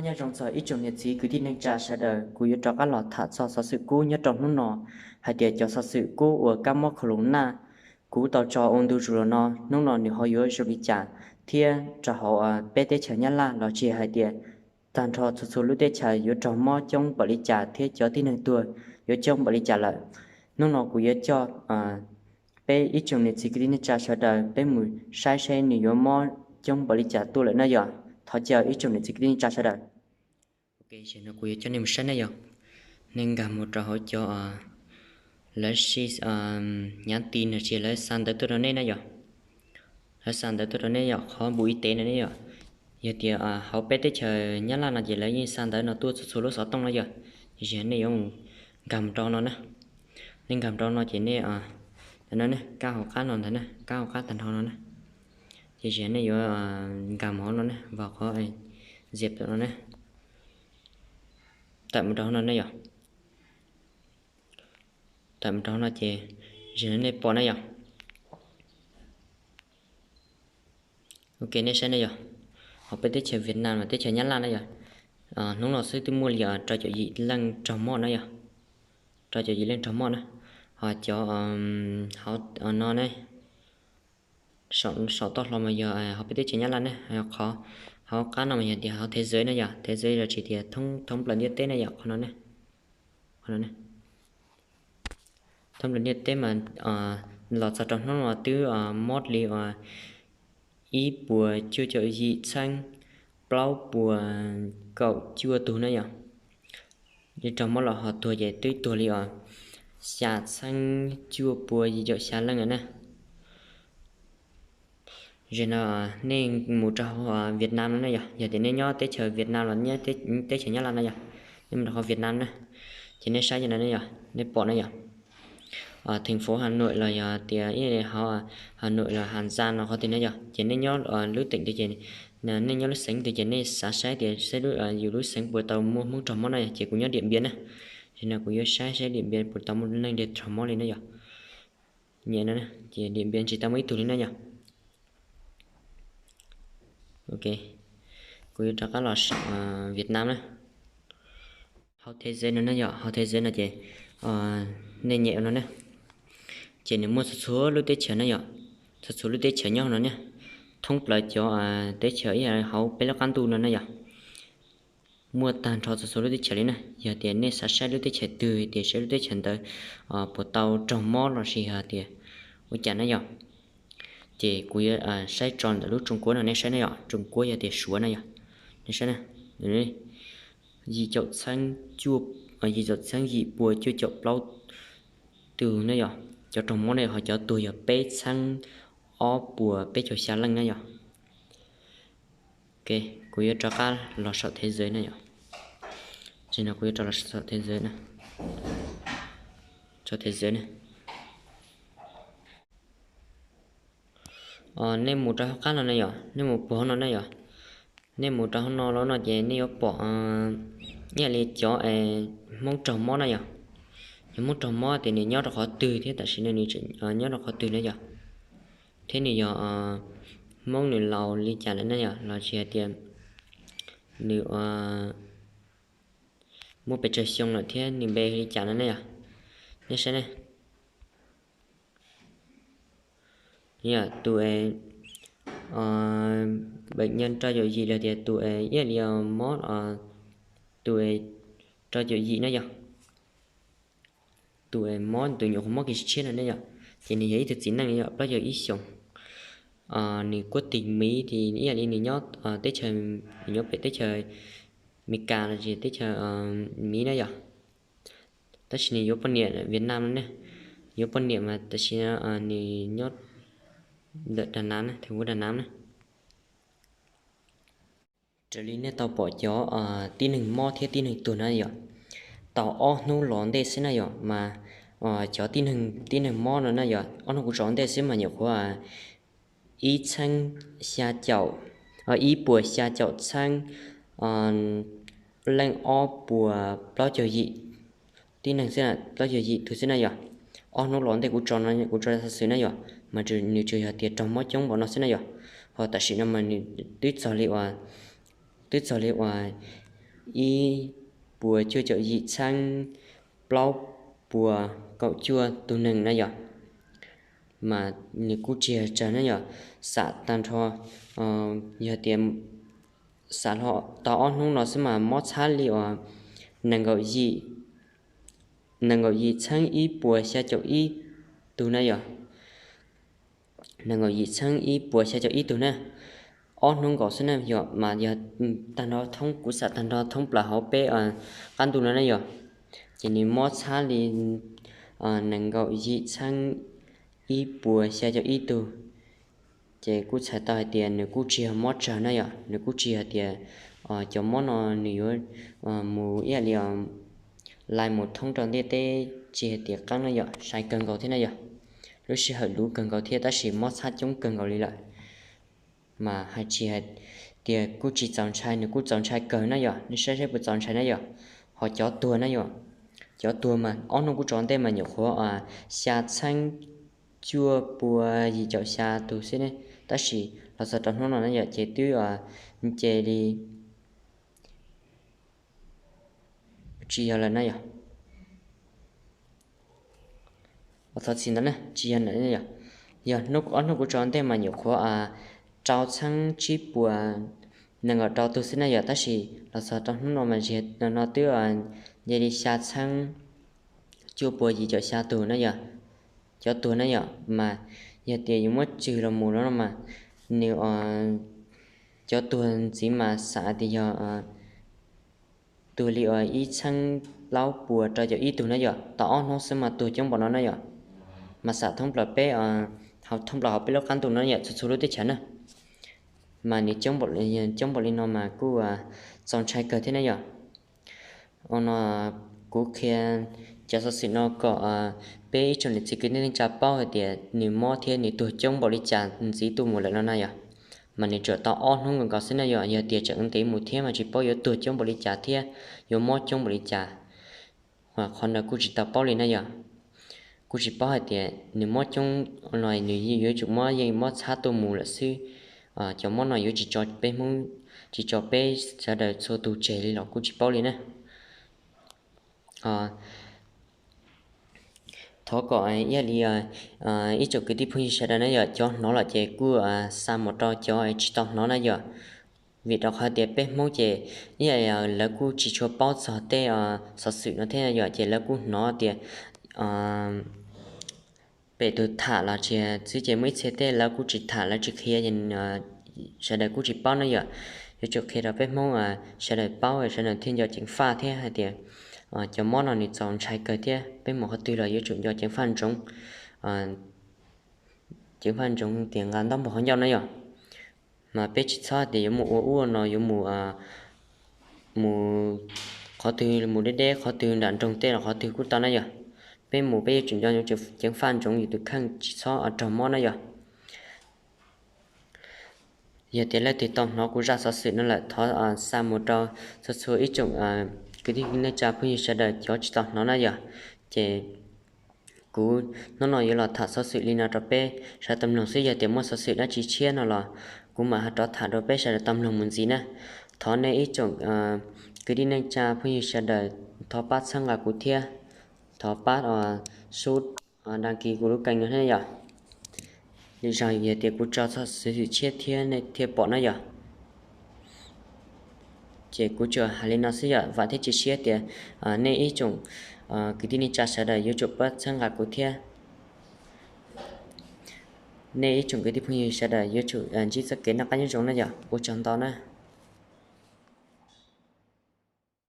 Nyob zoo txog ib tsoom niam txiv kwv tij neej tsa sawv daws, kuv yuav rov qab los tham txog xov xwm kub nyob rau hnub no, hais tias cov xov xwm kub uas kab mob khaus loos naj, kuv tau tso ua ntu zus los no. Hnub no nws ho yuav zoo li cas, thiab rau hauv peb teb chaws Nyab Laj los tsis hais tias tag nrho txhua txhua lub teb chaws yuav raug mob coob npaum li cas thiab cov tib neeg tuag yuav coob npaum li cas lawm. Hnub no kuv yuav coj peb ib tsoom niam txiv kwv tij neej tsa sawv daws peb mus saib saib nws yuav mob coob npaum li cas tuaj lawm na yom. Thov caw ib tsoom niam txiv kwv tij neej tsa sawv daws. Ok, no kuv yuav coj nej mus saib na yom. Nej nkag mus rau hauv cov lawv si nyav ti no, ces lawv xa ntawv tuaj rau nej na yom. Lawv xa ntawv tuaj rau nej yom, qhov npus i tev no ne yom. Yog tias hauv peb teb chaws Nyab Laj no ces lawv yeej xa ntawv no tuaj txhua txhua lub xov tooj na yom. Tiam sis nej yuav nkag mus rau no na. Nej nkag mus rau no ces nej, no ne, kab hauv qab no ntag na, kab hauv qab tag nrho no na. Tiam sis nej yuav nkag mus hauv no ne, vas qhov zip no ne, tawm mus rau hauv no ne yom. Tawm mus rau hauv no ces, nej pom na yom. Ok, nej saib na yom, hauv peb teb chaws Vietnam los teb chaws Nyab Laj na yom, hnub no xwb twb muaj li rau caum yim leej raug mob na yom. Rau caum yim leej raug mob na. Ho cov hauv no ne, saum toj hlo mas yog hauv peb teb chaws Nyab Laj ne. Qhov hauv qab no mas yog tias hauv thế giới na yom, thế giới los tsis tias thoob plaws ntiaj teb na yom, qhov no ne. Thoob plaws ntiaj teb mas los txog rau hnub no twb mob li ib puas cuaj caum yim txheeb plaub puas kaum cuaj tug na yom. Raug mob los ho tuag ces twb tuag li os xya txheeb cuaj puas yim caum xya leej lawm na. Ze no nej mus rau hauv Vietnam no ne yom, yog tias nej nyob teb chaws Vietnam los teb chaws Nyab Laj no yom, nej mus rau hauv Vietnam na, ces nej saib no ne yom, nej pom na yom. Thành phố Hà Nội los yog tias ib hauv Hà Nội los Hà Giang no qhov twg na yom, ces nej nyob lub teem twg ces, nej nyob lub xeev twg ces nej xav saib tias saib yus lub xeev puas tau muaj Hmoob raug mob na yom, ces kuv nyob Điện Biên na. Ces no kuv yuav saib saib Điện Biên puas tau muaj neeg raug mob li na yom. Nyem no, ces Điện Biên tsis tau muaj ib tug li na yom. Ok, kuv yuav rov qab los saum Vietnam na. Hauv thế giới no na yom, hauv thế giới no ces nej nyem no na, ces nws muaj txhua txhua lub teb chaws na yom, txhua txhua lub teb chaws nyob no ne, thoob plaws cov teb chaws ib yam hauv peb lub qab ntuj no na yom. Muaj tag nrho txhua txhua lub teb chaws li na. Yog tias nej xav saib lub teb chaws twg tias saib lub teb chaws ntawd puas tau raug mob los sis yog tias ua cas na yom, ces kuv yuav saib tso ntawm lub Trung Quốc no nej saib na yom, Trung Quốc yog tias Suav na yom. Nej saib na, yim caum txheeb, yim caum txheeb yim puas cuaj caum plaub tug na yom. Cov raug mob ne, ho cov tuag yog peb txheeb ob puas peb caug xya leej na yom. Ok, kuv yuav rov qab los saum thế giới na yom. Ces no kuv yuav rov los saum thế giới na, saum thế giới na. Nej mus rau hauv qab no na yom, nej mus puag hauv no na yom. Nej mus rau hauv no los no ces nej yuav pom ib yam li cov Hmoob raug mob na yom. Cov Hmoob raug mob tias nws nyob rau qhov twg thiab tam sim no nws nyob rau qhov twg na yom, thiab nws yog Hmoob nws laus li cas lawm na yom, los sis hais tias nws muaj pes tsawg xyoo lawm thiab nws npe li cas no na yom. Nej saib ne, tus bệnh nhân rau caum yim los tias tus ib yam li mob, tus rau caum yim na yom, tus mob tus nyuam qhuav mob kev tshiab no ne yom, ces nws yog ib tug txiv neej yom, plaub caug ib xyoos. Nws quốc tịch Mỹ ces ib yam li nws nyob teb chaws, nws nyob pem teb chaws Amelikas los sis teb chaws Miv na yom. Tab sis nws yuav poj niam Việt Nam no ne, yuav poj niam mas tam sim no nws nyob ntawm Đà Nẵng na, thành phố Đà Nẵng na. Raws li nej tau pom cov tib neeg mob thiab tib neeg tuag na yom, tau ob hnub los ntej xwb na yom, mas cov tib neeg mob no na yom, ob hnub kuv tso ntej xwb mas nyuam qhuav ib txheeb xya caum, ib puas xya caum txheeb leej ob puas plaub caug yim tib neeg xwb, plaub caug yim tug xwb na yom. Ob hnub los ntej kuv tso, kuv tso xov xwm na yom, mas nws tsuas yog tias raug mob coob npaum no xwb na yom. Ho tam sim no mas nws twb txog li uas, twb txog li uas ib puas cuaj caum yim txheeb plaub puas kaum cuaj tug neeg na yom. Mas nws kuj tsis yog tsawg na yom. Xam tag nrho, yog tias xam hlo tau ob hnub no xwb mas mob txhab li uas nees nkaum yim txheeb ib puas xya caum ib tug na yom. Nees nkaum yim txheeb ib puas xya caum ib tug na. Ob hnub nkaus xwb na yom, mas yog tag nrho thoob, kuv xam tag nrho thoob plaws hauv peb qab ntuj no na yom, ces nws mob txhab li nees nkaum yim txheeb ib puas xya caum ib tug. Ces kuj txhais tau hais tias nws kuj tsis yog mob tsawg na yom, nws kuj tsis yog tias cov mob no nws yuav mus ib yam li lais mus thoob rau ntiaj teb, tsis hais tias qeeb na yom, sai kawg nkaus thiab na yom. Lub sij hawm luv kawg nkaus thiab tab sis mob txhab coob kawg nkaus li lawm. Mas hais tsis hais tias kuj tsis txaus ntshai, nws kuj txaus ntshai kawg na yom, nej saib saib puas txaus ntshai na yom. Ho cov tuag na yom, cov tuag mas ob hnub kuj tso ntej mas nyuam qhuav xya txheeb cuaj pua yim caum xya tus xwb ne, tab sis los txog rau hnub no na yom ces twb nce li tsis yog lawm na yom. Thov txim ntawd na, tsis yog, yog ob hnub kuv tso ntej mas nyuam qhuav rau txheeb tsib puas nees nkaum rau tug xwb na yom, tab sis los txog rau hnub no mas no twb nce li xya txheeb cuaj pua yim caum xya tug na yom, cov tuag na yom. Mas yog tias yuav muab tswj los mus no mas nws cov tuag ntxiv mas xav tias yog tuag li uas ib txheeb plaub puas rau caum ib tug na yom, tau ob hnub xwb mas tuag coob npaum no na yom. Mas xam thoob plaws peb, thoob plaws hauv peb lub qab ntuj no yom, txhua txhua lub teb chaws na, mas nws coob npaum li no mas kuj txaus ntshai kawg thiab na yom. Ua no kuv qhia cov xov xwm no kom peb ib tsoom niam txiv kwv tij neej tsa paub hais tias nws mob thiab nws tuag coob npaum li cas ntxiv tuaj mus lawm no na yom. Mas nws tsuas tau ob hnub nkaus nkaus xwb na yom, yog tias tseem ntev mus thiab mas tsis paub yuav tuag coob npaum li cas thiab yuav mob coob npaum li cas. Qhov ntawd kuj tsis tau paub li na yom. Kuj tsis paub hais tias nws mob coob los nws yuav tsum mob yeej mob txhab tuaj mus lawm xwb. Cov mob no yuav tsis tso peb Hmoob, tsis tso peb sawv daws txhua tus tseg li los kuj tsis paub li na. Thov kom ib yam li ib tsoom kwv tij phooj ywg sawv daws na yom, cov hnov lawm ces kuj xa mus rau cov tsis tau hnov na yom. Vim rau qhov tias peb Hmoob ces ib yam lawv kuj tsis tshua paub txog tej xov xwm no thiab yom, ces lawv kuj hnov tias pem tus tham los tsis xwb ces muaj ib txhia tej lawv kuj tsis tham lawv tsis qhia, sawv daws kuj tsis paub na yom. Yuav tsum qhia rau peb Hmoob sawv daws paub sawv daws thiaj nco ceev faj thiab hais tias cov mob no nws txaus ntshai kawg thiab peb mus qhov twg los yuav tsum nco ceev faj ntsoov, ceev faj ntsoov tias nqa ntaub npog qhov ncauj na yom. Mas peb tsis txhob tias yuav mus ua ub ua no, yuav mus mus qhov twg mus deb deb, qhov twg nram nroog tej los qhov twg kuj tau na yom. Peb mus peb yuav tsum nco ceev faj ntsoov yus tus kheej tsis txhob raug mob na yom. Yog tias leej twg tau hnov kuv zaj xov xwm no lawm thov xa mus rau txhua txhua ib tsoom kwv tij neej tsa phooj ywg sawv daws cov tsis tau hnov na yom. Ces kuv hnub no yuav los tham xov xwm li no rau peb sawv daws tau mloog xwb, yog tias muaj xov xwm dab tsi tshiab no los kuv mam ho rov tham rau peb sawv daws tau mloog mus ntxiv na. Thov nej ib tsoom kwv tij neej tsa phooj ywg sawv daws thov pab txhawb nqa kuv thiab, thov pab sub đăng ký kuv lub kênh no thiab yom. Lwm zaus yog tias kuv tso txog xov xwm tshiab thiab nej thiaj pom na yom. Ces kuv tsuas hais li no xwb yom, vam thiab cia siab tias nej ib tsoom kwv tij neej tsa sawv daws yuav tsum pab txhawb nqa kuv thiab. Nej ib tsoom kwv tij phooj ywg sawv daws yuav tsum ntsib txoj kev noj qab nyob zoo na yom. Ua tsaug ntau na.